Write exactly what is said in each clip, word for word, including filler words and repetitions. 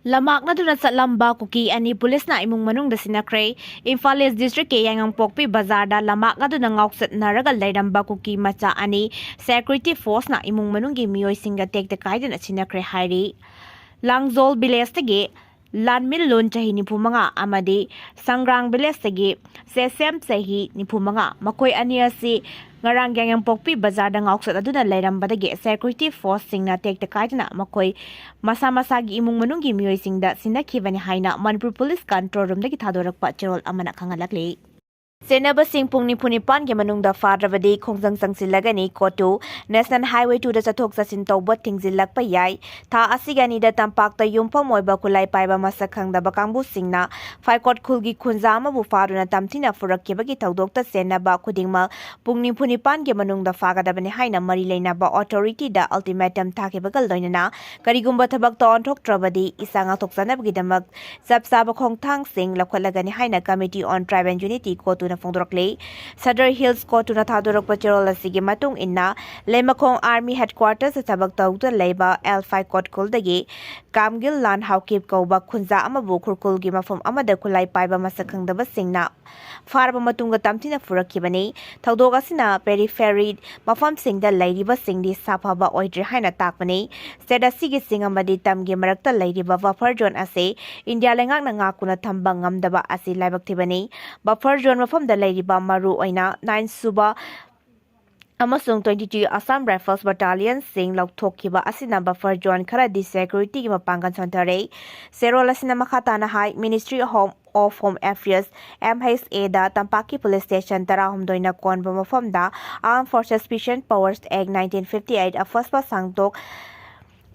ꯂꯃꯥꯛꯅꯗꯨꯅ ꯆꯠꯂꯝꯕ ꯀꯨꯀꯤ ꯑꯅꯤ ꯄꯨꯂꯤꯁꯅ ꯏꯃꯨꯡ ꯃꯅꯨꯡꯗ ꯁꯤꯟꯅꯈ꯭ꯔꯦ꯫ ꯏꯝꯐꯥꯜ ꯏꯁ ꯗꯤꯁꯇ꯭ꯔꯤꯛꯀꯤ ꯌꯥꯏꯉꯪꯄꯣꯛꯄꯤ ꯕꯖꯥꯔꯗ ꯂꯃꯥꯛꯅꯗꯨꯅ ꯉꯥꯎꯆꯠꯅꯔꯒ ꯂꯩꯔꯝꯕ ꯀꯨꯀꯤ ꯃꯆꯥ ꯑꯅꯤ ꯁꯦꯀ꯭ꯌꯨꯔꯤꯇꯤ ꯐꯣꯔꯁꯅ ꯏꯃꯨꯡ ꯃꯅꯨꯡꯒꯤ ꯃꯤꯑꯣꯏꯁꯤꯡꯒ ꯇꯦꯛꯇ ꯀꯥꯏꯗꯅ ꯁꯤꯟꯅꯈ꯭ꯔꯦ ꯍꯥꯏꯔꯤ꯫ ꯂꯥꯡꯖꯣꯜ ꯚꯤꯂꯦꯖꯇꯒꯤ ꯂꯥꯟꯃꯤꯜ ꯂꯨꯟ, ꯆꯍꯤ ꯅꯤꯐꯨ ꯃꯉꯥ, ꯑꯃꯗꯤ ꯁꯪꯒ꯭ꯔꯥꯡ ꯚꯤꯂꯦꯖꯇꯒꯤ ꯁꯦꯁꯦꯝ, ꯆꯍꯤ ꯅꯤꯐꯨ ꯃꯉꯥ, ꯃꯈꯣꯏ ꯑꯅꯤ ꯑꯁꯤ ꯉꯔꯥꯡ ꯌꯥꯏꯉꯪꯄꯣꯛꯄꯤ ꯕꯖꯥꯔꯗ ꯉꯥꯎꯆꯠꯅꯗꯨꯅ ꯂꯩꯔꯝꯕꯗꯒꯤ ꯁꯦꯀ꯭ꯌꯨꯔꯤꯇꯤ ꯐꯣꯔꯁꯁꯤꯡꯅ ꯇꯦꯛꯇ ꯀꯥꯏꯗꯅ ꯃꯈꯣꯏ ꯃꯁꯥ ꯃꯁꯥꯒꯤ ꯏꯃꯨꯡ ꯃꯅꯨꯡꯒꯤ ꯃꯤꯑꯣꯏꯁꯤꯡꯗ ꯁꯤꯟꯅꯈꯤꯕꯅꯤ ꯍꯥꯏꯅ ꯃꯅꯤꯄꯨꯔ ꯄꯨꯂꯤꯁ ꯀꯟꯇ꯭ꯔꯣꯜ ꯔꯨꯝꯗꯒꯤ ꯊꯥꯗꯣꯔꯛꯄ ꯆꯦꯔꯣꯜ ꯑꯃꯅ ꯈꯪꯍꯜꯂꯛꯂꯤ꯫ ꯆꯦꯟꯅꯕꯁꯤꯡ ꯄꯨꯡ ꯅꯤꯐꯨ ꯅꯤꯄꯥꯟꯒꯤ ꯃꯅꯨꯡꯗ ꯐꯥꯗ꯭ꯔꯕꯗꯤ ꯈꯣꯡꯖꯪ ꯆꯪꯁꯤꯜꯂꯒꯅꯤ꯫ ꯀꯣꯇꯨ ꯅꯦꯁꯅꯦꯜ ꯍꯥꯏꯋꯦ ꯇꯨꯗ ꯆꯠꯊꯣꯛ ꯆꯠꯁꯤꯟ ꯇꯧꯕ ꯊꯤꯡꯖꯤꯜꯂꯛꯄ ꯌꯥꯏ꯫ ꯊꯥ ꯑꯁꯤꯒꯤ ꯑꯅꯤꯗ ꯇꯝꯄꯥꯛꯇ ꯌꯨꯝꯐꯝ ꯑꯣꯏꯕ ꯈꯨꯠꯂꯥꯏ ꯄꯥꯏꯕ ꯃꯁꯛ ꯈꯪꯗꯕ ꯀꯥꯡꯕꯨꯁꯤꯡꯅ ꯐꯥꯏꯀꯣꯠ ꯈꯨꯜꯒꯤ ꯈꯨꯟꯖꯥ ꯑꯃꯕꯨ ꯐꯥꯗꯨꯅ ꯇꯝꯊꯤꯅ ꯐꯨꯔꯛꯈꯤꯕꯒꯤ ꯊꯧꯗꯣꯛꯇ ꯆꯦꯟꯅꯕ ꯈꯨꯗꯤꯡꯃꯛ ꯄꯨꯡ ꯅꯤꯐꯨ ꯅꯤꯄꯥꯟꯒꯤ ꯃꯅꯨꯡꯗ ꯐꯥꯒꯗꯕꯅꯤ ꯍꯥꯏꯅ ꯃꯔꯤ ꯂꯩꯅꯕ ꯑꯣꯊꯣꯔꯤꯇꯤꯗ ꯑꯜꯇꯤꯃꯦꯇꯝ ꯊꯥꯈꯤꯕꯒ ꯂꯣꯏꯅꯅ ꯀꯔꯤꯒꯨꯝꯕ ꯊꯕꯛꯇ ꯑꯣꯟꯊꯣꯛꯇ꯭ꯔꯕꯗꯤ ꯏꯁꯥ ꯉꯥꯛꯊꯣꯛꯆꯅꯕꯒꯤꯗꯃꯛ ꯆꯞ ꯆꯥꯕ ꯈꯣꯡꯊꯥꯡꯁꯤꯡ ꯂꯧꯈꯠꯂꯒꯅꯤ ꯍꯥꯏꯅ Committee on Tribe and Unity, ꯀꯣꯇꯨꯅ ꯐꯣꯡꯗꯣꯔꯛꯂꯤ꯫ ꯁꯗꯔ ꯍꯤꯜꯁ ꯀꯣꯇꯨꯅ ꯊꯥꯗꯣꯔꯛꯄ ꯆꯦꯔꯣꯜ ꯑꯁꯤꯒꯤ ꯃꯇꯨꯡ ꯏꯟꯅ, ꯂꯩꯃꯈꯣꯡ ꯑꯥꯔꯃꯤ ꯍꯦꯗꯀ꯭ꯋꯥꯔꯇꯔꯁꯇ ꯊꯕꯛ ꯇꯧꯗꯨꯅ ꯂꯩꯕ ꯑꯦꯜ ꯐꯥꯏꯀꯣꯠ ꯈꯨꯜꯗꯒꯤ ꯀꯥꯝꯒꯤꯜ ꯂꯥꯟ ꯍꯥꯎꯀꯤꯞ ꯀꯧꯕ ꯈꯨꯟꯖꯥ ꯑꯃꯕꯨ ꯈꯨꯔꯈꯨꯜꯒꯤ ꯃꯐꯝ ꯑꯃꯗ ꯈꯨꯠꯂꯥꯏ ꯄꯥꯏꯕ ꯃꯁꯛ ꯈꯪꯗꯕꯁꯤꯡꯅ ꯐꯥꯔꯕ ꯃꯇꯨꯡꯗ ꯇꯝꯊꯤꯅ ꯐꯨꯔꯛꯈꯤꯕꯅꯤ꯫ ꯊꯧꯗꯣꯛ ꯑꯁꯤꯅ ꯄꯦꯔꯤꯐꯦꯔꯤ ꯃꯐꯝꯁꯤꯡꯗ ꯂꯩꯔꯤꯕꯁꯤꯡꯗꯤ ꯁꯥꯐꯕ ꯑꯣꯏꯗ꯭ꯔꯤ ꯍꯥꯏꯅ ꯇꯥꯛꯄꯅꯤ꯫ ꯁ꯭ꯇꯦꯠ ꯑꯁꯤꯒꯤ ꯆꯤꯡ ꯑꯃꯗꯤ ꯇꯝꯒꯤ ꯃꯔꯛꯇ ꯂꯩꯔꯤꯕ ꯕꯐꯔ ꯖꯣꯟ ꯑꯁꯤ ꯏꯟꯗꯤꯌꯥ ꯂꯩꯉꯥꯛꯅ ꯉꯥꯛꯇꯨꯅ ꯊꯝꯕ ꯉꯝꯗꯕ ꯑꯁꯤ ꯂꯥꯏꯕꯛ ꯊꯤꯕꯅꯤ꯫ ꯕꯐꯔ ꯖꯣꯟ ꯃꯐꯝꯗ ꯂꯩꯔꯤꯕ ꯃꯔꯨ ꯑꯣꯏꯅ ꯅꯥꯏꯟ ꯁꯨꯕ ꯑꯃꯁꯨꯡ twenty-two Assam Rifles battalionꯁꯤꯡ ꯂꯧꯊꯣꯛꯈꯤꯕ ꯑꯁꯤꯅ ꯕꯐꯔ ꯖꯣꯟ ꯈꯔꯗꯤ ꯁꯦꯀ꯭ꯌꯨꯔꯤꯇꯤꯒꯤ ꯃꯄꯥꯡꯒꯜ ꯁꯣꯟꯊꯔꯦ꯫ ꯆꯦꯔꯣꯜ ꯑꯁꯤꯅ ꯃꯈꯥ ꯇꯥꯅ ꯍꯥꯏ, Ministry of Home, of Home Affairs, M H A ꯗ ꯇꯝꯄꯥꯛꯀꯤ ꯄꯨꯂꯤꯁ ꯁ꯭ꯇꯦꯁꯟ ꯇꯔꯥꯍꯨꯝꯗꯣꯏꯅ ꯀꯣꯟꯕ ꯃꯐꯝꯗ Armed Forces Special Powers Act nineteen fifty eight ꯑꯐꯣꯁꯄ ꯁꯥꯡꯗꯣꯛ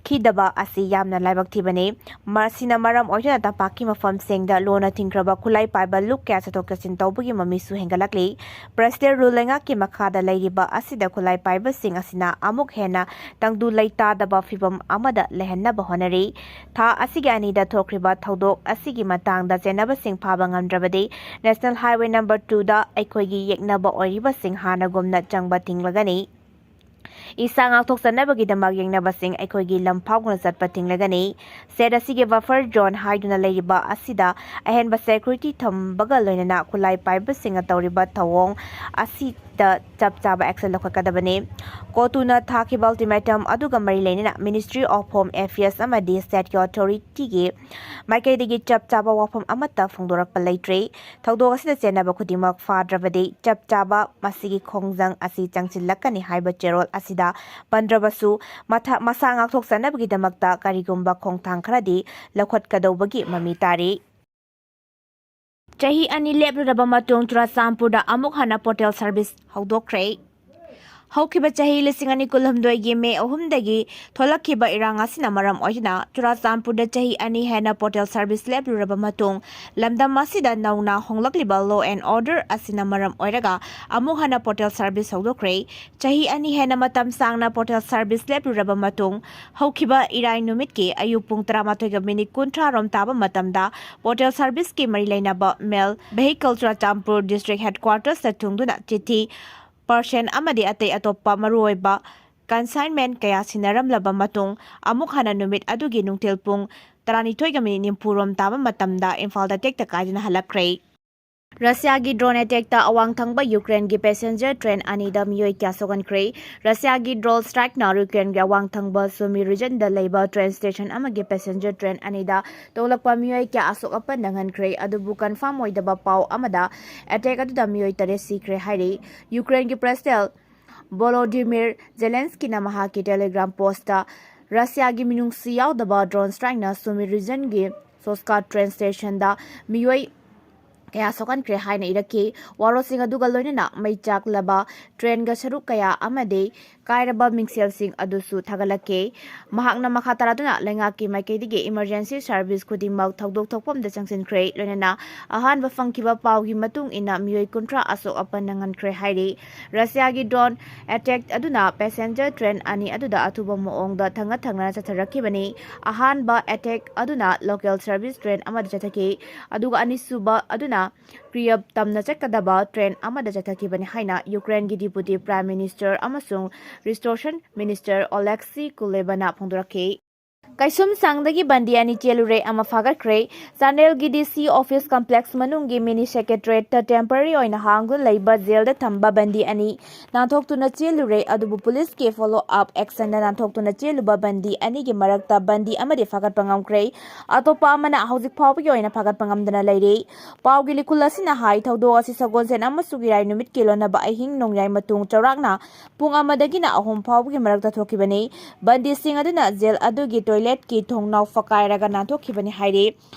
ꯈꯤꯗꯕ ꯑꯁꯤ ꯌꯥꯝꯅ ꯂꯥꯏꯕꯛ ꯊꯤꯕꯅꯤ꯫ ꯃꯁꯤꯅ ꯃꯔꯝ ꯑꯣꯏꯗꯨꯅ ꯇꯝꯄꯥꯛꯀꯤ ꯃꯐꯝꯁꯤꯡꯗ ꯂꯣꯟꯅ ꯊꯤꯡꯈ꯭ꯔꯕ ꯈꯨꯠꯂꯥꯏ ꯄꯥꯏꯕ ꯂꯨꯞ ꯀꯌꯥ ꯆꯠꯊꯣꯛ ꯆꯠꯁꯤꯟ ꯇꯧꯕꯒꯤ ꯃꯃꯤꯁꯨ ꯍꯦꯟꯒꯠꯂꯛꯂꯤ꯫ ꯄ꯭ꯔꯦꯁꯤꯗꯦꯟ ꯔꯨꯜ ꯂꯩꯉꯥꯛꯀꯤ ꯃꯈꯥꯗ ꯂꯩꯔꯤꯕ ꯑꯁꯤꯗ ꯈꯨꯠꯂꯥꯏ ꯄꯥꯏꯕꯁꯤꯡ ꯑꯁꯤꯅ ꯑꯃꯨꯛ ꯍꯦꯟꯅ ꯇꯪꯗꯨ ꯂꯩꯇꯥꯗꯕ ꯐꯤꯚꯝ ꯑꯃꯗ ꯂꯩꯍꯟꯅꯕ ꯍꯣꯠꯅꯔꯤ꯫ ꯊꯥ ꯑꯁꯤꯒꯤ ꯑꯅꯤꯗ ꯊꯣꯛꯈ꯭ꯔꯤꯕ ꯊꯧꯗꯣꯛ ꯑꯁꯤꯒꯤ ꯃꯇꯥꯡꯗ ꯆꯦꯟꯅꯕꯁꯤꯡ ꯐꯥꯕ ꯉꯝꯗ꯭ꯔꯕꯗꯤ National Highway number twoꯗ ꯑꯩꯈꯣꯏꯒꯤ ꯌꯦꯛꯅꯕ ꯑꯣꯏꯔꯤꯕꯁꯤꯡ ꯍꯥꯟꯅꯒꯨꯝꯅ ꯆꯪꯕ ꯊꯤꯡꯂꯒꯅꯤ꯫ ꯏꯁꯥ ꯉꯥꯛꯊꯣꯛꯆꯅꯕꯒꯤꯗꯃꯛ ꯌꯦꯡꯅꯕꯁꯤꯡ ꯑꯩꯈꯣꯏꯒꯤ ꯂꯝ ꯐꯥꯎꯗꯨꯅ ꯆꯠꯄ ꯊꯤꯡꯂꯒꯅꯤ꯫ ꯁꯦꯠ ꯑꯁꯤꯒꯤ buffer zone ꯍꯥꯏꯗꯨꯅ ꯂꯩꯔꯤꯕ ꯑꯁꯤꯗ ꯑꯍꯦꯟꯕ security ꯊꯝꯕꯒ ꯂꯣꯏꯅꯅ ꯈꯨꯠꯂꯥꯏ ꯄꯥꯏꯕꯁꯤꯡꯅ ꯇꯧꯔꯤꯕ ꯊꯧꯑꯣꯡ ꯑꯁꯤꯗ ꯆꯞ ꯆꯥꯕ action ꯂꯧꯈꯠꯀꯗꯕꯅꯤ꯫ ꯀꯣꯇꯨꯅ ꯊꯥꯈꯤꯕ ultimatum ꯑꯗꯨꯒ ꯃꯔꯤ ꯂꯩꯅꯅ Ministry of Home Affairs ꯑꯃꯗꯤ ꯁꯦꯠꯀꯤ authority ꯒꯤ ꯃꯥꯏꯀꯩꯗꯒꯤ ꯆꯞ ꯆꯥꯕ ꯋꯥꯐꯝ ꯑꯃꯠꯇ ꯐꯣꯡꯗꯣꯔꯛꯄ ꯂꯩꯇ꯭ꯔꯤ꯫ ꯊꯧꯗꯣꯛ ꯑꯁꯤꯗ ꯆꯦꯟꯅꯕ ꯈꯨꯗꯤꯡꯃꯛ ꯐꯥꯗ꯭ꯔꯕꯗꯤ ꯆꯞ ꯆꯥꯕ ꯃꯁꯤꯒꯤ ꯈꯣꯡꯖꯪ ꯑꯁꯤ ꯆꯪꯁꯤꯜꯂꯛꯀꯅꯤ ꯍꯥꯏꯕ ꯆꯦꯔꯣꯜ ꯑꯁꯤꯗ ꯄꯟꯗ꯭ꯔꯕꯁꯨ, ꯃꯊ-, ꯃꯁꯥ ꯉꯥꯛꯊꯣꯛꯆꯅꯕꯒꯤꯗꯃꯛꯇ ꯀꯔꯤꯒꯨꯝꯕ ꯈꯣꯡꯊꯥꯡ ꯈꯔꯗꯤ ꯂꯧꯈꯠꯀꯗꯧꯕꯒꯤ ꯃꯃꯤ ꯇꯥꯔꯤ꯫ ꯆꯍꯤ ꯑꯅꯤ ꯂꯦꯞꯂꯨꯔꯕ ꯃꯇꯨꯡ ꯆꯨꯔꯥꯆꯥꯟꯄꯨꯔꯗ ꯑꯃꯨꯛ ꯍꯟꯅ postal service ꯍꯧꯗꯣꯛꯈ꯭ꯔꯦ꯫ ꯍꯧꯈꯤꯕ ꯆꯍꯤ ꯂꯤꯁꯤꯡ ꯑꯅꯤ ꯀꯨꯟꯍꯨꯝꯗꯣꯏꯒꯤ ꯃꯦ ꯑꯍꯨꯝꯗꯒꯤ ꯊꯣꯛꯂꯛꯈꯤꯕ ꯏꯔꯥꯡ ꯑꯁꯤꯅ ꯃꯔꯝ ꯑꯣꯏꯗꯨꯅ ꯆꯨꯔꯥꯆꯥꯟꯄꯨꯔꯗ ꯆꯍꯤ ꯑꯅꯤ ꯍꯦꯟꯅ postal service ꯂꯦꯞꯂꯨꯔꯕ ꯃꯇꯨꯡ, ꯂꯝꯗꯝ ꯑꯁꯤꯗ ꯅꯧꯅ ꯍꯣꯡꯂꯛꯂꯤꯕ law and order ꯑꯁꯤꯅ ꯃꯔꯝ ꯑꯣꯏꯔꯒ ꯑꯃꯨꯛ ꯍꯟꯅ postal service ꯍꯧꯗꯣꯛꯈ꯭ꯔꯦ꯫ ꯆꯍꯤ ꯑꯅꯤ ꯍꯦꯟꯅ ꯃꯇꯝ ꯁꯥꯡꯅ postal service ꯂꯦꯞꯂꯨꯔꯕ ꯃꯇꯨꯡ, ꯍꯧꯈꯤꯕ ꯏꯔꯥꯏ ꯅꯨꯃꯤꯠꯀꯤ ꯑꯌꯨꯛ ꯄꯨꯡ ꯇꯔꯥꯃꯥꯊꯣꯏꯒ minute ꯀꯨꯟꯊ꯭ꯔꯥ ꯔꯣꯝ ꯇꯥꯕ ꯃꯇꯝꯗ postal service ꯀꯤ ꯃꯔꯤ ꯂꯩꯅꯕ mail vehicle Churachandpur district headquarters ꯇ ꯊꯨꯡꯗꯨꯅ ꯆꯤꯊꯤ, parcel ꯑꯃꯗꯤ ꯑꯇꯩ ꯑꯇꯣꯞꯄ ꯃꯔꯨꯑꯣꯏꯕ consignment ꯀꯌꯥ ꯁꯤꯟꯅꯔꯝꯂꯕ ꯃꯇꯨꯡ, ꯑꯃꯨꯛ ꯍꯟꯅ ꯅꯨꯃꯤꯠ ꯑꯗꯨꯒꯤ ꯅꯨꯡꯊꯤꯜ ꯄꯨꯡ ꯇꯔꯥꯅꯤꯊꯣꯏꯒ minute ꯅꯤꯐꯨ ꯔꯣꯝ ꯇꯥꯕ ꯃꯇꯝꯗ ꯏꯝꯐꯥꯜꯗ ꯇꯦꯛꯇ ꯀꯥꯏꯗꯅ ꯍꯜꯂꯛꯈ꯭ꯔꯦ꯫ ꯔꯁꯤꯌꯥꯒꯤ drone attack ꯇ ꯑꯋꯥꯡ ꯊꯪꯕ ꯌꯨꯀ꯭ꯔꯦꯟꯒꯤ passenger train ꯑꯅꯤꯗ ꯃꯤꯑꯣꯏ ꯀꯌꯥ ꯁꯣꯛꯍꯟꯈ꯭ꯔꯦ? ꯔꯁꯤꯌꯥꯒꯤ drone strike ꯅ ꯌꯨꯀ꯭ꯔꯦꯟꯒꯤ ꯑꯋꯥꯡ ꯊꯪꯕ ꯁꯨꯃꯤ region ꯗ ꯂꯩꯕ train station ꯑꯃꯒꯤ passenger train ꯑꯅꯤꯗ ꯇꯣꯡꯂꯛꯄ ꯃꯤꯑꯣꯏ ꯀꯌꯥ ꯑꯁꯣꯛ ꯑꯄꯟ ꯅꯪꯍꯟꯈ꯭ꯔꯦ꯫ ꯑꯗꯨꯕꯨ confirm ꯑꯣꯏꯗꯕ ꯄꯥꯎ ꯑꯃꯗ attack ꯑꯗꯨꯗ ꯃꯤꯑꯣꯏ ꯇꯔꯦꯠ ꯁꯤꯈ꯭ꯔꯦ ꯍꯥꯏꯔꯤ꯫ ꯌꯨꯀ꯭ꯔꯦꯟꯒꯤ President Volodymyr Zelensky ꯅ ꯃꯍꯥꯛꯀꯤ Telegram post ꯇ ꯔꯁꯤꯌꯥꯒꯤ ꯃꯤꯅꯨꯡꯁꯤ ꯌꯥꯎꯗꯕ drone strike ꯅ ꯁꯨꯃꯤ region ꯒꯤ Soska train station ꯗ ꯃꯤꯑꯣꯏ ꯀꯌꯥ ꯁꯣꯛꯍꯟꯈ꯭ꯔꯦ ꯍꯥꯏꯅ ꯏꯔꯛꯈꯤ꯫ ꯋꯥꯔꯣꯜꯁꯤꯡ ꯑꯗꯨꯒ ꯂꯣꯏꯅꯅ ꯃꯩ ꯆꯥꯛꯂꯕ train ꯒ ꯁꯔꯨꯛ ꯀꯌꯥ ꯑꯃꯗꯤ ꯀꯥꯏꯔꯕ ꯃꯤꯡꯁꯦꯜꯁꯤꯡ ꯑꯗꯨꯁꯨ ꯊꯥꯒꯠꯂꯛꯈꯤ꯫ ꯃꯍꯥꯛꯅ ꯃꯈꯥ ꯇꯥꯔꯗꯨꯅ ꯂꯩꯉꯥꯛꯀꯤ ꯃꯥꯏꯀꯩꯗꯒꯤ emergency service ꯈꯨꯗꯤꯡꯃꯛ ꯊꯧꯗꯣꯛ ꯊꯣꯛꯐꯝꯗ ꯆꯪꯁꯤꯟꯈ꯭ꯔꯦ, ꯂꯣꯏꯅꯅ ꯑꯍꯥꯟꯕ ꯐꯪꯈꯤꯕ ꯄꯥꯎꯒꯤ ꯃꯇꯨꯡ ꯏꯟꯅ ꯃꯤꯑꯣꯏ ꯀꯨꯟꯊ꯭ꯔꯥ ꯑꯁꯣꯛ ꯑꯄꯟ ꯅꯪꯍꯟꯈ꯭ꯔꯦ ꯍꯥꯏꯔꯤ꯫ ꯔꯁꯤꯌꯥꯒꯤ drone attack ꯑꯗꯨꯅ passenger train ꯑꯅꯤ ꯑꯗꯨꯗ ꯑꯊꯨꯕ ꯃꯑꯣꯡꯗ ꯊꯪꯅ ꯊꯪꯅꯅ ꯆꯠꯊꯔꯛꯈꯤꯕꯅꯤ꯫ ꯑꯍꯥꯟꯕ attack ꯑꯗꯨꯅ local service train ꯑꯃꯗ ꯆꯠꯊꯈꯤ, ꯑꯗꯨꯒ ꯑꯅꯤꯁꯨꯕ ꯑꯗꯨꯅ Kyiv ꯇꯝꯅ ꯆꯠꯀꯗꯕ train ꯑꯃꯗ ꯆꯠꯊꯈꯤꯕꯅꯤ ꯍꯥꯏꯅ ꯌꯨꯀ꯭ꯔꯦꯟꯒꯤ Deputy Prime Minister ꯑꯃꯁꯨꯡ Restoration Minister Oleksiy Kulebana ꯐꯣꯡꯗꯣꯔꯛꯈꯤ꯫ ꯀꯩꯁꯨꯝꯁꯥꯡꯗꯒꯤ ꯕꯟꯗꯤ ꯑꯅꯤ ꯆꯦꯜꯂꯨꯔꯦ, ꯑꯃ ꯐꯥꯒꯠꯈ꯭ꯔꯦ꯫ ꯆꯥꯟꯗꯦꯜꯒꯤ D C office complex ꯃꯅꯨꯡꯒꯤ mini secretariat ꯇ temporary ꯑꯣꯏꯅ ꯍꯥꯡꯗꯨꯅ ꯂꯩꯕ jail ꯗ ꯊꯝꯕ ꯕꯟꯗꯤ ꯑꯅꯤ ꯅꯥꯟꯊꯣꯛꯇꯨꯅ ꯆꯦꯜꯂꯨꯔꯦ, ꯑꯗꯨꯕꯨ ꯄꯨꯂꯤꯁꯀꯤ follow up action ꯗ ꯅꯥꯟꯊꯣꯛꯇꯨꯅ ꯆꯦꯜꯂꯨꯕ ꯕꯟꯗꯤ ꯑꯅꯤꯒꯤ ꯃꯔꯛꯇ ꯕꯟꯗꯤ ꯑꯃꯗꯤ ꯐꯥꯒꯠꯄ ꯉꯝꯈ꯭ꯔꯦ꯫ ꯑꯇꯣꯞꯄ ꯑꯃꯅ ꯍꯧꯖꯤꯛ ꯐꯥꯎꯕꯒꯤ ꯑꯣꯏꯅ ꯐꯥꯒꯠꯄ ꯉꯝꯗꯅ ꯂꯩꯔꯤ꯫ ꯄꯥꯎꯒꯤ ꯂꯤꯈꯨꯜ ꯑꯁꯤꯅ ꯍꯥꯏ, ꯊꯧꯗꯣꯛ ꯑꯁꯤ ꯁꯒꯣꯜꯁꯦꯟ ꯑꯃꯁꯨꯡ ꯏꯔꯥꯏ ꯅꯨꯃꯤꯠꯀꯤ ꯂꯣꯟꯅꯕ ꯑꯍꯤꯡ ꯅꯣꯡꯌꯥꯏ ꯃꯇꯨꯡ ꯆꯥꯎꯔꯥꯛꯅ ꯄꯨꯡ ꯑꯃꯗꯒꯤꯅ ꯑꯍꯨꯝ ꯐꯥꯎꯕꯒꯤ ꯃꯔꯛꯇ ꯊꯣꯛꯈꯤꯕꯅꯤ꯫ ꯕꯟꯗꯤꯁꯤꯡ ꯑꯗꯨꯅ jail ꯑꯗꯨꯒꯤ toilet ꯀꯤ ꯊꯣꯡꯅꯥꯎ ꯐꯛꯀꯥꯏꯔꯒ ꯅꯥꯟꯊꯣꯛꯈꯤꯕꯅꯤ ꯍꯥꯏꯔꯤ꯫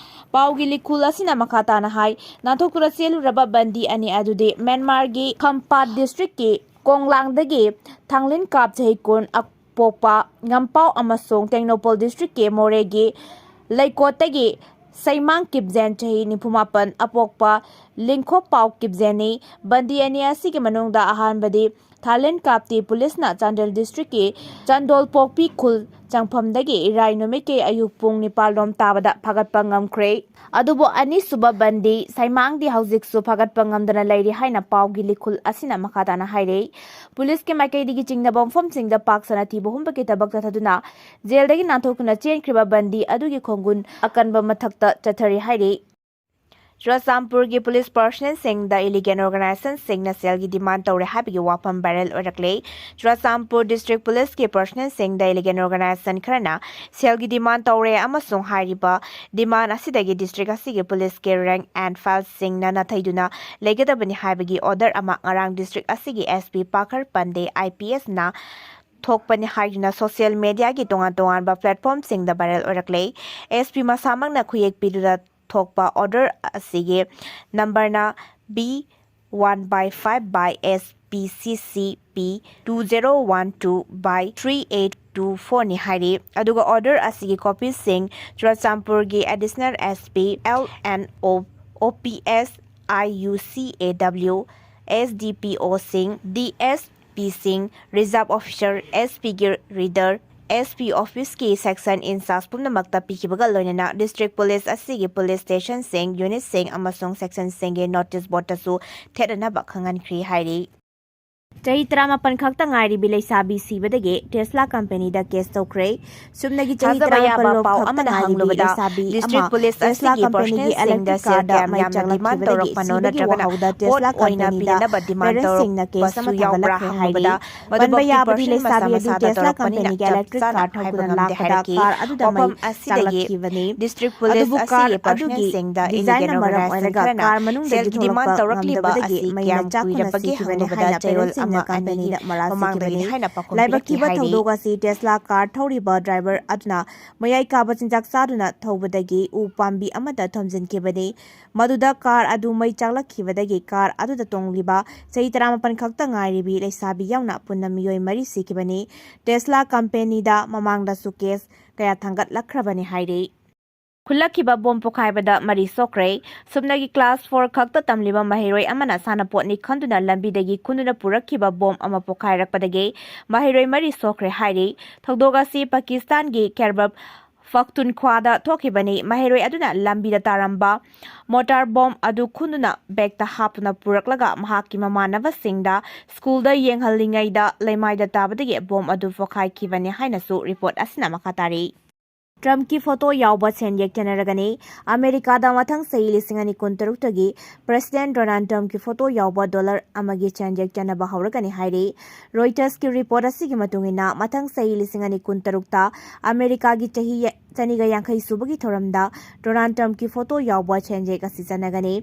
ꯄꯥꯎꯒꯤ ꯂꯤꯈꯨꯜ ꯑꯁꯤꯅ ꯃꯈꯥ ꯇꯥꯅ ꯍꯥꯏ, ꯅꯥꯟꯊꯣꯛꯇꯨꯅ ꯆꯦꯜꯂꯨꯔꯕ ꯕꯟꯗꯤ ꯑꯅꯤ ꯑꯗꯨꯗꯤ ꯃ꯭ꯌꯥꯟꯃꯥꯔꯒꯤ ꯈꯝꯄꯥꯠ district ꯀꯤ ꯀꯣꯡꯂꯥꯡꯗꯒꯤ ꯊꯥꯡꯂꯤꯟ ꯀꯥꯞ ꯆꯍꯤ ꯀꯨꯟ ꯑꯄꯣꯛꯄ ꯉꯝꯄꯥꯎ ꯑꯃꯁꯨꯡ ꯇꯦꯡꯅꯧꯄꯜ district ꯀꯤ ꯃꯣꯔꯦꯒꯤ ꯂꯩꯀꯣꯠꯇꯒꯤ ꯁꯩꯃꯥꯡ ꯀꯤꯞꯖꯦꯟ ꯆꯍꯤ ꯅꯤꯐꯨ ꯃꯥꯄꯟ ꯑꯄꯣꯛꯄ ꯂꯤꯡꯈꯣꯞꯄꯥꯎ ꯀꯤꯞꯖꯦꯟꯅꯤ꯫ ꯕꯟꯗꯤ ꯑꯅꯤ ꯑꯁꯤꯒꯤ ꯃꯅꯨꯡꯗ ꯑꯍꯥꯟꯕꯗꯤ ꯊꯥꯂꯦꯟ ꯀꯥꯞꯇꯤ ꯄꯨꯂꯤꯁꯅ ꯆꯥꯟꯗꯦꯜ district ꯀꯤ ꯆꯥꯟꯗꯣꯜꯄꯣꯛꯄꯤ ꯈꯨꯜ ꯆꯪꯐꯝꯗꯒꯤ ꯏꯔꯥꯏ ꯅꯨꯃꯤꯠꯀꯤ ꯑꯌꯨꯛ ꯄꯨꯡ ꯅꯤꯄꯥꯜ ꯔꯣꯝ ꯇꯥꯕꯗ ꯐꯥꯒꯠꯄ ꯉꯝꯈ꯭ꯔꯦ꯫ ꯑꯗꯨꯕꯨ ꯑꯅꯤꯁꯨꯕ ꯕꯟꯗꯤ ꯁꯩꯃꯥꯡꯗꯤ ꯍꯧꯖꯤꯛꯁꯨ ꯐꯥꯒꯠꯄ ꯉꯝꯗꯅ ꯂꯩꯔꯤ ꯍꯥꯏꯅ ꯄꯥꯎꯒꯤ ꯂꯤꯈꯨꯜ ꯑꯁꯤꯅ ꯃꯈꯥ ꯇꯥꯅ ꯍꯥꯏꯔꯤ꯫ ꯄꯨꯂꯤꯁꯀꯤ ꯃꯥꯏꯀꯩꯗꯒꯤ ꯆꯤꯡꯅꯕ ꯃꯐꯝꯁꯤꯡꯗ ꯄꯥꯛ ꯁꯟꯅ ꯊꯤꯕ ꯍꯨꯝꯕꯒꯤ ꯊꯕꯛ ꯆꯠꯊꯗꯨꯅ jail ꯗꯒꯤ ꯅꯥꯟꯊꯣꯛꯇꯨꯅ ꯆꯦꯟꯈ꯭ꯔꯤꯕ ꯕꯟꯗꯤ ꯑꯗꯨꯒꯤ ꯈꯣꯡꯒꯨꯟ ꯑꯀꯟꯕ ꯃꯊꯛꯇ ꯆꯠꯊꯔꯤ ꯍꯥꯏꯔꯤ꯫ ꯆꯨꯔꯆꯥꯟꯄꯨꯔꯒꯤ ꯄꯨꯂꯤꯁ personnel ꯁꯤꯡꯗ ꯏꯂꯤꯒꯦꯜ ꯑꯣꯔꯒꯅꯥꯏꯖꯦꯁꯟꯁꯤꯡꯅ ꯁꯦꯜꯒꯤ demand ꯇꯧꯔꯦ ꯍꯥꯏꯕꯒꯤ ꯋꯥꯐꯝ viral ꯑꯣꯏꯔꯛꯂꯦ꯫ ꯆꯨꯔꯆꯥꯟꯄꯨꯔ district ꯄꯨꯂꯤꯁꯀꯤ personnel ꯁꯤꯡꯗ ꯏꯂꯤꯒꯦꯜ ꯑꯣꯔꯒꯅꯥꯏꯖꯦꯁꯟ ꯈꯔꯅ ꯁꯦꯜꯒꯤ demand ꯇꯧꯔꯦ ꯑꯃꯁꯨꯡ ꯍꯥꯏꯔꯤꯕ demand ꯑꯁꯤꯗꯒꯤ district ꯑꯁꯤꯒꯤ ꯄꯨꯂꯤꯁꯀꯤ rank and file ꯁꯤꯡꯅ ꯅꯥꯊꯩꯗꯨꯅ ꯂꯩꯒꯗꯕꯅꯤ ꯍꯥꯏꯕꯒꯤ order ꯑꯃ ꯉꯔꯥꯡ district ꯑꯁꯤꯒꯤ S P ꯄꯥꯈꯔ ꯄꯟꯗꯦ I P S ꯅ ꯊꯣꯛꯄꯅꯤ ꯍꯥꯏꯗꯨꯅ social media ꯒꯤ ꯇꯣꯉꯥꯟ ꯇꯣꯉꯥꯟꯕ platform ꯁꯤꯡꯗ viral ꯑꯣꯏꯔꯛꯂꯦ꯫ S P ꯃꯁꯥꯃꯛꯅ ꯈꯨꯌꯦꯛ ꯄꯤꯗꯨꯅ ꯊꯣꯛꯄ order ꯑꯁꯤꯒꯤ number ꯅ B one by five by S P C C P two zero one two by three eight two four ꯅꯤ ꯍꯥꯏꯔꯤ꯫ ꯑꯗꯨꯒ order ꯑꯁꯤꯒꯤ copy ꯁꯤꯡ ꯆꯨꯔꯆꯥꯟꯄꯨꯔꯒꯤ Additional S P, L N O, O P S, I U C A W, S D P O ꯁꯤꯡ, D S P ꯁꯤꯡ, reserve officer, S P ꯒꯤ reader, S P office ꯀꯤ section in charge ꯄꯨꯝꯅꯃꯛꯇ ꯄꯤꯈꯤꯕꯒ ꯂꯣꯏꯅꯅ district police ꯑꯁꯤꯒꯤ police station ꯁꯤꯡ, unit ꯁꯤꯡ ꯑꯃꯁꯨꯡ section ꯁꯤꯡꯒꯤ notice board ꯇꯁꯨ ꯊꯦꯠꯅꯅꯕ ꯈꯪꯍꯟꯈ꯭ꯔꯤ ꯍꯥꯏꯔꯤ꯫ ꯆꯍꯤ ꯇꯔꯥꯃꯥꯄꯟ ꯈꯛꯇ ꯉꯥꯏꯔꯤꯕꯤ ꯂꯩꯁꯥꯕꯤ ꯁꯤꯕꯗꯒꯤ Tesla ꯀꯝꯄꯦꯅꯤꯗ ꯀꯦꯁ ꯇꯧꯈ꯭ꯔꯦ꯫ ꯁꯨꯞꯅꯒꯤ ꯆꯍꯤ ꯊꯥꯖꯕ ꯌꯥꯕ ꯇꯔꯥꯃꯥꯄꯜ ꯂꯣꯝ ꯄꯥꯎ ꯈꯛꯇ ꯑꯃꯅ ꯉꯥꯏꯔꯤꯕꯤ ꯍꯪꯂꯨꯕꯗ, ꯂꯩꯁꯥꯕꯤ district ꯑꯃ police Tesla ꯑꯁꯤꯒꯤ ꯀꯝꯄꯦꯅꯤꯒꯤ personnel ꯁꯤꯡꯗ electric ꯁꯦꯜ ꯀꯥꯔꯗ ꯀꯌꯥꯝ ꯃꯩ ꯌꯥꯝꯅ demand ꯆꯥꯛꯂꯛꯈꯤꯕꯗꯒꯤ ꯇꯧꯔꯛꯄꯅꯣ ꯁꯤꯕꯒꯤ ꯅꯠꯇ꯭ꯔꯒꯅ ꯋꯥꯍꯧꯗ court ꯇꯦꯁꯂꯥ ꯑꯣꯏꯅ ꯀꯝꯄꯦꯅꯤꯗ ꯄꯤꯅꯅꯕ demand parents ꯁꯤꯡꯅ ꯇꯧꯔꯛꯄꯁꯨ ꯀꯦꯁ ꯑꯃ ꯌꯥꯎꯕ꯭ꯔꯥ ꯊꯥꯡꯒꯠꯂꯛꯈ꯭ꯔꯦ ꯍꯥꯏꯔꯤ꯫ ꯍꯪꯂꯨꯕꯗ, ꯄꯟꯕ ꯃꯗꯨꯃꯛꯇꯤ ꯌꯥꯕꯗꯤ personnel ꯂꯩꯁꯥꯕꯤ ꯃꯁꯥ ꯑꯗꯨ ꯃꯁꯥ ꯇꯦꯁꯂꯥ ꯇꯧꯔꯛꯄꯅꯤꯅ ꯀꯝꯄꯦꯅꯤꯒꯤ ꯆꯞ electric ꯆꯥꯅ ꯀꯥꯔ ꯍꯥꯏꯕ ꯊꯧꯗꯨꯅ ꯉꯝꯗꯦ ꯂꯥꯛꯄꯗ ꯍꯥꯏꯔꯛꯈꯤ꯫ ꯀꯥꯔ ꯑꯗꯨꯗ ꯃꯩ ꯋꯥꯐꯝ ꯑꯁꯤꯗꯒꯤ ꯆꯥꯛꯂꯛꯈꯤꯕꯅꯤ꯫ District police ꯑꯗꯨꯕꯨ ꯑꯁꯤꯒꯤ ꯀꯥꯔ personnel ꯑꯗꯨꯒꯤ ꯁꯤꯡꯗ ꯗꯤꯖꯥꯏꯟꯅ illegal ꯃꯔꯝ organization ꯑꯣꯏꯔꯒ ꯈꯔꯅ ꯀꯥꯔ ꯃꯅꯨꯡꯗꯒꯤ ꯁꯦꯜ demand ꯊꯣꯛꯂꯛꯄ ꯇꯧꯔꯛꯂꯤꯕ ꯉꯝꯗꯕꯗꯒꯤ ꯑꯁꯤ ꯃꯩꯅ ꯀꯌꯥꯝ ꯆꯥꯛꯇꯨꯅ ꯀꯨꯏꯔꯕꯒꯦ ꯁꯤꯈꯤꯕꯅꯤ ꯍꯪꯂꯨꯕꯗ ꯍꯥꯏꯅ ꯆꯌꯣꯜ ꯄꯦꯔꯦꯟꯁꯁꯤꯡꯅ ꯑꯃ ꯑꯅꯤꯒꯤ ꯀꯝꯄꯦꯅꯤꯗ ꯃꯔꯥꯜ ꯃꯃꯥꯡꯗꯒꯤꯅꯤ ꯁꯤꯈꯤꯕꯅꯤ꯫ ꯍꯥꯏꯅ ꯄꯥꯎꯈꯨꯝ ꯂꯥꯏꯕꯛ ꯄꯤꯔꯛꯈꯤ ꯊꯤꯕ ꯍꯥꯏꯔꯤ꯫ ꯊꯧꯗꯣꯛ ꯑꯁꯤ ꯇꯦꯁꯂꯥ ꯀꯥꯔ ꯊꯧꯔꯤꯕ ꯗ꯭ꯔꯥꯏꯚꯔ ꯑꯗꯨꯅ ꯃꯌꯥꯏ ꯀꯥꯕ ꯆꯤꯟꯖꯥꯛ ꯆꯥꯗꯨꯅ ꯊꯧꯕꯗꯒꯤ ꯎ ꯄꯥꯝꯕꯤ ꯑꯃꯗ ꯊꯣꯝꯖꯤꯟꯈꯤꯕꯅꯤ꯫ ꯃꯗꯨꯗ ꯀꯥꯔ ꯑꯗꯨ ꯃꯩ ꯆꯥꯛꯂꯛꯈꯤꯕꯗꯒꯤ ꯀꯥꯔ ꯑꯗꯨꯗ ꯇꯣꯡꯂꯤꯕ ꯆꯍꯤ ꯇꯔꯥꯃꯥꯄꯟ ꯈꯛꯇ ꯉꯥꯏꯔꯤꯕꯤ ꯂꯩꯁꯥꯕꯤ ꯌꯥꯎꯅ ꯄꯨꯟꯅ ꯃꯤꯑꯣꯏ ꯃꯔꯤ ꯁꯤꯈꯤꯕꯅꯤ꯫ ꯇꯦꯁꯂꯥ ꯀꯝꯄꯦꯅꯤꯗ ꯃꯃꯥꯡꯗꯁꯨ ꯀꯦꯁ ꯀꯌꯥ ꯊꯥꯡꯒꯠꯂꯛꯈ꯭ꯔꯕꯅꯤ ꯍꯥꯏꯔꯤ꯫ ꯈꯨꯜꯂꯛꯈꯤꯕ ꯕꯣꯝ ꯄꯣꯈꯥꯏꯕꯗ ꯃꯔꯤ ꯁꯣꯛꯈ꯭ꯔꯦ꯫ ꯁꯨꯞꯅꯒꯤ class four ꯈꯛꯇ ꯇꯝꯂꯤꯕ ꯃꯍꯩꯔꯣꯏ ꯑꯃꯅ ꯁꯥꯟꯅꯄꯣꯠꯅꯤ ꯈꯟꯗꯨꯅ ꯂꯝꯕꯤꯗꯒꯤ ꯈꯨꯟꯗꯨꯅ ꯄꯨꯔꯛꯈꯤꯕ ꯕꯣꯝ ꯑꯃ ꯄꯣꯈꯥꯏꯔꯛꯄꯗꯒꯤ ꯃꯍꯩꯔꯣꯏ ꯃꯔꯤ ꯁꯣꯛꯈ꯭ꯔꯦ ꯍꯥꯏꯔꯤ꯫ ꯊꯧꯗꯣꯛ ꯑꯁꯤ ꯄꯥꯀꯤꯁꯇꯥꯟꯒꯤ ꯈꯦꯔꯕꯕ ꯐꯈꯇꯨꯟꯈ꯭ꯋꯥꯗ ꯊꯣꯛꯈꯤꯕꯅꯤ꯫ ꯃꯍꯩꯔꯣꯏ ꯑꯗꯨꯅ ꯂꯝꯕꯤꯗ ꯇꯥꯔꯝꯕ ꯃꯣꯔꯇꯥꯔ ꯕꯣꯝ ꯑꯗꯨ ꯈꯨꯟꯗꯨꯅ ꯕꯦꯒꯇ ꯍꯥꯞꯇꯨꯅ ꯄꯨꯔꯛꯂꯒ ꯃꯍꯥꯛꯀꯤ ꯃꯃꯥꯟꯅꯕꯁꯤꯡꯗ ꯁ꯭ꯀꯨꯜꯗ ꯌꯦꯡꯍꯜꯂꯤꯉꯩꯗ ꯂꯩꯃꯥꯏꯗ ꯇꯥꯕꯗꯒꯤ ꯕꯣꯝ ꯑꯗꯨ ꯄꯣꯈꯥꯏꯈꯤꯕꯅꯤ ꯍꯥꯏꯅꯁꯨ ꯔꯤꯄꯣꯔꯠ ꯑꯁꯤꯅ ꯃꯈꯥ ꯇꯥꯔꯤ꯫ ꯇ꯭ꯔꯝꯞꯀꯤ ꯐꯣꯇꯣ ꯌꯥꯎꯕ ꯁꯦꯟꯌꯦꯛ ꯆꯦꯟꯅꯔꯒꯅꯤ꯫ ꯑꯃꯦꯔꯤꯀꯥꯗ ꯃꯊꯪ ꯆꯍꯤ ꯂꯤꯁꯤꯡ ꯑꯅꯤ ꯀꯨꯟꯇꯔꯨꯛꯇꯒꯤ ꯄ꯭ꯔꯦꯁꯤꯗꯦꯟꯠ ꯗꯣꯅꯥꯜꯗ ꯇ꯭ꯔꯝꯞꯀꯤ ꯐꯣꯇꯣ ꯌꯥꯎꯕ ꯗꯣꯂꯔ ꯑꯃꯒꯤ ꯁꯦꯟꯌꯦꯛ ꯆꯦꯟꯅꯕ ꯍꯧꯔꯒꯅꯤ ꯍꯥꯏꯔꯤ꯫ ꯔꯣꯏꯇꯔꯁꯀꯤ ꯔꯤꯄꯣꯔꯠ ꯑꯁꯤꯒꯤ ꯃꯇꯨꯡ ꯏꯟꯅ, ꯃꯊꯪ ꯆꯍꯤ ꯂꯤꯁꯤꯡ ꯑꯅꯤ ꯀꯨꯟꯇꯔꯨꯛꯇ ꯑꯃꯦꯔꯤꯀꯥꯒꯤ ꯆꯍꯤ ꯆꯅꯤꯒ ꯌꯥꯡꯈꯩ ꯁꯨꯕꯒꯤ ꯊꯧꯔꯝꯗ ꯗꯣꯅꯥꯜꯗ ꯇ꯭ꯔꯝꯞꯀꯤ ꯐꯣꯇꯣ ꯌꯥꯎꯕ ꯁꯦꯟꯌꯦꯛ ꯑꯁꯤ ꯆꯦꯟꯅꯒꯅꯤ꯫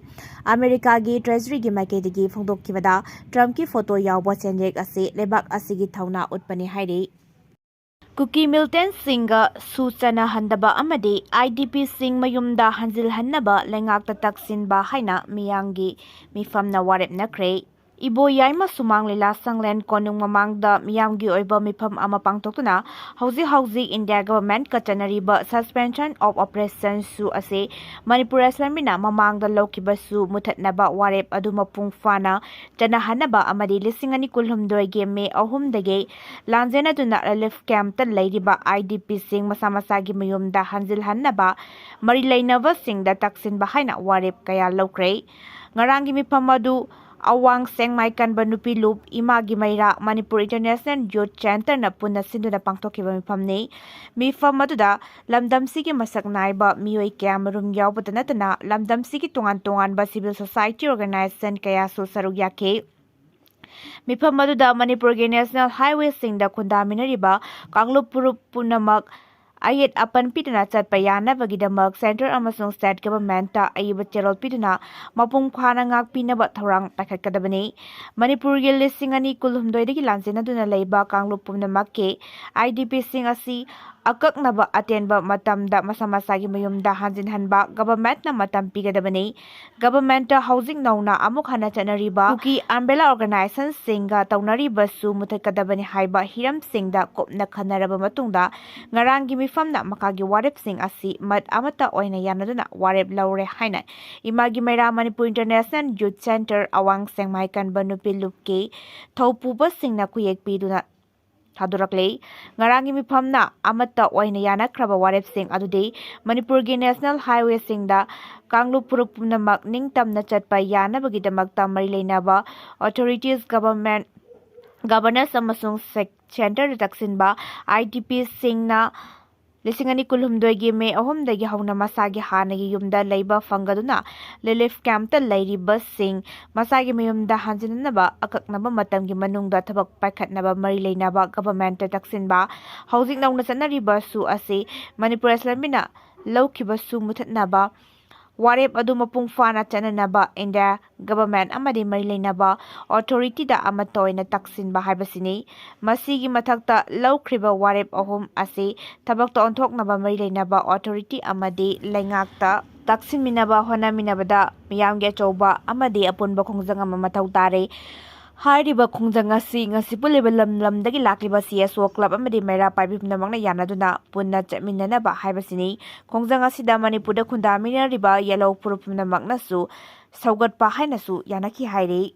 ꯑꯃꯦꯔꯤꯀꯥꯒꯤ ꯇ꯭ꯔꯦꯖꯔꯤꯒꯤ ꯃꯥꯏꯀꯩꯗꯒꯤ ꯐꯣꯡꯗꯣꯛꯈꯤꯕꯗ, ꯇ꯭ꯔꯝꯞꯀꯤ ꯐꯣꯇꯣ ꯌꯥꯎꯕ ꯁꯦꯟꯌꯦꯛ ꯑꯁꯤ ꯂꯩꯕꯥꯛ ꯑꯁꯤꯒꯤ ꯊꯧꯅꯥ ꯎꯠꯄꯅꯤ ꯍꯥꯏꯔꯤ꯫ ꯀꯨꯀꯤ ꯃꯤꯂꯤꯇꯦꯟꯠꯁꯤꯡꯒ ꯁꯨ ꯆꯅꯍꯟꯗꯕ ꯑꯃꯗꯤ ꯑꯥꯏ ꯗꯤ ꯄꯤꯁꯤꯡ ꯃꯌꯨꯝꯗ ꯍꯟꯖꯤꯜꯍꯟꯅꯕ ꯂꯩꯉꯥꯛꯇ ꯇꯛꯁꯤꯟꯕ ꯍꯥꯏꯅ ꯃꯤꯌꯥꯝꯒꯤ ꯃꯤꯐꯝꯅ ꯋꯥꯔꯦꯞ ꯅꯈ꯭ꯔꯦ꯫ ꯏꯕꯣ ꯌꯥꯏꯃ ꯁꯨꯃꯥꯡ ꯂꯤꯂꯥ ꯁꯪꯂꯦꯟ ꯀꯣꯅꯨꯡ ꯃꯃꯥꯡꯗ ꯃꯤꯌꯥꯝꯒꯤ ꯑꯣꯏꯕ ꯃꯤꯐꯝ ꯑꯃ ꯄꯥꯡꯊꯣꯛꯇꯨꯅ ꯍꯧꯖꯤꯛ ꯍꯧꯖꯤꯛ ꯏꯟꯗꯤꯌꯥ ꯒꯚꯔꯟꯃꯦꯟꯠꯀ ꯆꯠꯅꯔꯤꯕ suspension of operation ꯁꯨ ꯑꯁꯤ ꯃꯅꯤꯄꯨꯔ ꯑꯦꯁꯦꯝꯕ꯭ꯂꯤꯅ ꯃꯃꯥꯡꯗ ꯂꯧꯈꯤꯕꯁꯨ ꯃꯨꯊꯠꯅꯕ ꯋꯥꯔꯦꯞ ꯑꯗꯨ ꯃꯄꯨꯡ ꯐꯥꯅ ꯆꯠꯅꯍꯟꯅꯕ ꯑꯃꯗꯤ ꯂꯤꯁꯤꯡ ꯑꯅꯤ ꯀꯨꯟꯍꯨꯝꯗꯣꯏꯒꯤ ꯃꯦ ꯑꯍꯨꯝꯗꯒꯤ ꯂꯥꯟꯖꯦꯟꯅꯗꯨꯅ ꯔꯤꯂꯤꯐ ꯀꯦꯝꯞꯇ ꯂꯩꯔꯤꯕ ꯑꯥꯏ ꯗꯤ ꯄꯤꯁꯤꯡ ꯃꯁꯥ ꯃꯁꯥꯒꯤ ꯃꯌꯨꯝꯗ ꯍꯟꯖꯤꯜꯍꯟꯅꯕ ꯃꯔꯤ ꯂꯩꯅꯕꯁꯤꯡꯗ ꯇꯛꯁꯤꯟꯕ ꯍꯥꯏꯅ ꯋꯥꯔꯦꯞ ꯀꯌꯥ ꯂꯧꯈ꯭ꯔꯦ꯫ ꯉꯔꯥꯡꯒꯤ ꯃꯤꯐꯝ ꯑꯗꯨ ꯑꯋꯥꯡ ꯁꯦꯡꯃꯥꯏ ꯀꯟꯕ ꯅꯨꯄꯤ ꯂꯨꯞ ꯏꯃꯥꯒꯤ ꯃꯩꯔꯥ ꯃꯅꯤꯄꯨꯔ ꯏꯟꯇꯔꯅꯦꯁꯅꯦꯜ ꯌꯨꯠ ꯁꯦꯟꯇꯔꯅ ꯄꯨꯟꯅ ꯁꯤꯟꯗꯨꯅ ꯄꯥꯡꯊꯣꯛꯈꯤꯕ ꯃꯤꯐꯝꯅꯤ꯫ ꯃꯤꯐꯝ ꯑꯗꯨꯗ ꯂꯝꯗꯝꯁꯤꯒꯤ ꯃꯁꯛ ꯅꯥꯏꯕ ꯃꯤꯑꯣꯏ ꯀꯌꯥꯃꯔꯨꯝ ꯌꯥꯎꯕꯇ ꯅꯠꯇꯅ ꯂꯝꯗꯝꯁꯤꯒꯤ ꯇꯣꯉꯥꯟ ꯇꯣꯉꯥꯟꯕ ꯁꯤꯚꯤꯜ ꯁꯣꯁꯥꯏꯇꯤ ꯑꯣꯔꯒꯅꯥꯏꯖꯦꯁꯟ ꯀꯌꯥꯁꯨ ꯁꯔꯨꯛ ꯌꯥꯈꯤ꯫ ꯃꯤꯐꯝ ꯑꯗꯨꯗ ꯃꯅꯤꯄꯨꯔꯒꯤ ꯅꯦꯁꯅꯦꯜ ꯍꯥꯏꯋꯦꯁꯤꯡꯗ ꯈꯨꯟꯗꯥꯃꯤꯟꯅꯔꯤꯕ ꯀꯥꯡꯂꯨꯞ ꯐꯨꯔꯨꯞ ꯄꯨꯝꯅꯃꯛ ꯑꯌꯦꯠ ꯑꯄꯟ ꯄꯤꯗꯅ ꯆꯠꯄ ꯌꯥꯅꯕꯒꯤꯗꯃꯛ ꯁꯦꯟꯇꯔ ꯑꯃꯁꯨꯡ ꯁ꯭ꯇꯦꯠ ꯒꯚꯔꯟꯃꯦꯟꯠꯇ ꯑꯏꯕ ꯆꯦꯔꯣꯜ ꯄꯤꯗꯨꯅ ꯃꯄꯨꯡ ꯐꯥꯅ ꯉꯥꯛꯄꯤꯅꯕ ꯊꯧꯔꯥꯡ ꯄꯥꯏꯈꯠꯀꯗꯕꯅꯤ꯫ ꯃꯅꯤꯄꯨꯔꯒꯤ ꯂꯤꯁꯤꯡ ꯑꯅꯤ ꯀꯨꯟꯍꯨꯝꯗꯣꯏꯗꯒꯤ ꯂꯥꯟꯖꯦꯟꯅꯗꯨꯅ ꯂꯩꯕ ꯀꯥꯡꯂꯨꯞ ꯄꯨꯝꯅꯃꯛꯀꯤ ꯑꯥꯏ ꯗꯤ ꯄꯤꯁꯤꯡ ꯑꯁꯤ ꯑꯀꯛꯅꯕ ꯑꯇꯦꯟꯕ ꯃꯇꯝꯗ ꯃꯁꯥ ꯃꯁꯥꯒꯤ ꯃꯌꯨꯝꯗ ꯍꯟꯖꯤꯟꯍꯟꯕ ꯒꯚꯔꯟꯃꯦꯟꯠꯅ ꯃꯇꯝ ꯄꯤꯒꯗꯕꯅꯤ꯫ ꯒꯚꯔꯟꯃꯦꯟꯠꯇ ꯍꯧꯖꯤꯛ ꯅꯧꯅ ꯑꯃꯨꯛ ꯍꯟꯅ ꯆꯠꯅꯔꯤꯕ ꯀꯨꯀꯤ ꯑꯝꯕ꯭ꯔꯦꯂꯥ ꯑꯣꯔꯒꯅꯥꯏꯖꯦꯁꯟꯁꯤꯡꯒ ꯇꯧꯅꯔꯤꯕꯁꯨ ꯃꯨꯊꯠꯀꯗꯕꯅꯤ ꯍꯥꯏꯕ ꯍꯤꯔꯝꯁꯤꯡꯗ ꯀꯨꯞꯅ ꯈꯟꯅꯔꯕ ꯃꯇꯨꯡꯗ ꯉꯔꯥꯡꯒꯤ ꯃꯤꯐꯝꯅ ꯃꯈꯥꯒꯤ ꯋꯥꯔꯦꯞꯁꯤꯡ ꯑꯁꯤ ꯃꯠ ꯑꯃꯠꯇ ꯑꯣꯏꯅ ꯌꯥꯅꯗꯨꯅ ꯋꯥꯔꯦꯞ ꯂꯧꯔꯦ ꯍꯥꯏꯅ ꯏꯃꯥꯒꯤ ꯃꯩꯔꯥ ꯃꯅꯤꯄꯨꯔ ꯏꯟꯇꯔꯅꯦꯁꯅꯦꯜ ꯌꯨꯠ ꯁꯦꯟꯇꯔ ꯑꯋꯥꯡ ꯁꯦꯡꯃꯥꯏ ꯀꯟꯕ ꯅꯨꯄꯤ ꯂꯨꯞꯀꯤ ꯊꯧꯄꯨꯕꯁꯤꯡꯅ ꯈꯨꯌꯦꯛ ꯄꯤꯗꯨꯅ ꯊꯥꯗꯣꯔꯛꯂꯤ꯫ ꯉꯔꯥꯡꯒꯤ ꯃꯤꯐꯝꯅ ꯑꯃꯠꯇ ꯑꯣꯏꯅ ꯌꯥꯅꯈ꯭ꯔꯕ ꯋꯥꯔꯦꯞꯁꯤꯡ ꯑꯗꯨꯗꯤ ꯃꯅꯤꯄꯨꯔꯒꯤ ꯅꯦꯁꯅꯦꯜ ꯍꯥꯏꯋꯦꯁꯤꯡꯗ ꯀꯥꯡꯂꯨꯞ ꯐꯨꯔꯨꯞ ꯄꯨꯝꯅꯃꯛ ꯅꯤꯡꯇꯝꯅ ꯆꯠꯄ ꯌꯥꯅꯕꯒꯤꯗꯃꯛꯇ ꯃꯔꯤ ꯂꯩꯅꯕ ꯑꯣꯊꯣꯔꯤꯇꯤꯁ, ꯒꯚꯔꯟꯃꯦꯟꯠ, ꯒꯚꯔꯅꯦꯟꯁ ꯑꯃꯁꯨꯡ ꯁꯦꯛ-, ꯁꯦꯟꯇꯔꯗ ꯇꯛꯁꯤꯟꯕ ꯑꯥꯏ ꯗꯤ ꯄꯤꯁꯤꯡꯅ ꯂꯤꯁꯤꯡ ꯑꯅꯤ ꯀꯨꯟꯍꯨꯝꯗꯣꯏꯒꯤ ꯃꯦ ꯑꯍꯨꯝꯗꯒꯤ ꯍꯧꯅ ꯃꯁꯥꯒꯤ ꯍꯥꯟꯅꯒꯤ ꯌꯨꯝꯗ ꯂꯩꯕ ꯐꯪꯒꯗꯨꯅ ꯔꯤꯂꯤꯐ ꯀꯦꯝꯞꯇ ꯂꯩꯔꯤꯕꯁꯤꯡ ꯃꯁꯥꯒꯤ ꯃꯌꯨꯝꯗ ꯍꯟꯖꯤꯟꯅꯅꯕ ꯑꯀꯛꯅꯕ ꯃꯇꯝꯒꯤ ꯃꯅꯨꯡꯗ ꯊꯕꯛ ꯄꯥꯏꯈꯠꯅꯕ ꯃꯔꯤ ꯂꯩꯅꯕ ꯒꯚꯔꯟꯃꯦꯟꯠꯇ ꯇꯛꯁꯤꯟꯕ ꯍꯧꯖꯤꯛ ꯅꯧꯅ ꯆꯠꯅꯔꯤꯕꯁꯨ ꯑꯁꯤ ꯃꯅꯤꯄꯨꯔ ꯑꯦꯁꯦꯝꯕ꯭ꯂꯤꯅ ꯂꯧꯈꯤꯕꯁꯨ ꯃꯨꯊꯠꯅꯕ ꯋꯥꯔꯦꯞ ꯑꯗꯨ ꯃꯄꯨꯡ ꯐꯥꯅ ꯆꯠꯅꯅꯕ ꯏꯟꯗꯤꯌꯥ ꯒꯚꯔꯟꯃꯦꯟꯠ ꯑꯃꯗꯤ ꯃꯔꯤ ꯂꯩꯅꯕ ꯑꯣꯊꯣꯔꯤꯇꯤꯗ ꯑꯃꯠꯇ ꯑꯣꯏꯅ ꯇꯛꯁꯤꯟꯕ ꯍꯥꯏꯕꯁꯤꯅꯤ꯫ ꯃꯁꯤꯒꯤ ꯃꯊꯛꯇ ꯂꯧꯈ꯭ꯔꯤꯕ ꯋꯥꯔꯦꯞ ꯑꯍꯨꯝ ꯑꯁꯤ ꯊꯕꯛꯇ ꯑꯣꯟꯊꯣꯛꯅꯕ ꯃꯔꯤ ꯂꯩꯅꯕ ꯑꯣꯊꯣꯔꯤꯇꯤ ꯑꯃꯗꯤ ꯂꯩꯉꯥꯛꯇ ꯇꯛꯁꯤꯟꯃꯤꯟꯅꯕ ꯍꯣꯠꯅꯃꯤꯟꯅꯕꯗ ꯃꯤꯌꯥꯝꯒꯤ ꯑꯆꯧꯕ ꯑꯃꯗꯤ ꯑꯄꯨꯟꯕ ꯈꯣꯡꯖꯪ ꯑꯃ ꯃꯊꯧ ꯇꯥꯔꯦ꯫ ꯍꯥꯏꯔꯤꯕ ꯈꯣꯡꯖꯪ ꯑꯁꯤ ꯉꯁꯤ ꯄꯨꯜꯂꯤꯕ ꯂꯝ ꯂꯝꯗꯒꯤ ꯂꯥꯛꯂꯤꯕ ꯁꯤ ꯑꯦꯁ ꯑꯣ ꯀ꯭ꯂꯕ ꯑꯃꯗꯤ ꯃꯩꯔꯥ ꯄꯥꯏꯕꯤ ꯄꯨꯝꯅꯃꯛꯅ ꯌꯥꯅꯗꯨꯅ ꯄꯨꯟꯅ ꯆꯠꯃꯤꯟꯅꯅꯕ ꯍꯥꯏꯕꯁꯤꯅꯤ꯫ ꯈꯣꯡꯖꯪ ꯑꯁꯤꯗ ꯃꯅꯤꯄꯨꯔꯗ ꯈꯨꯟꯗꯥꯃꯤꯟꯅꯔꯤꯕ ꯌꯦꯜꯍꯧ ꯐꯨꯔꯨꯞ ꯄꯨꯝꯅꯃꯛꯅꯁꯨ ꯁꯧꯒꯠꯄ ꯍꯥꯏꯅꯁꯨ ꯌꯥꯅꯈꯤ ꯍꯥꯏꯔꯤ꯫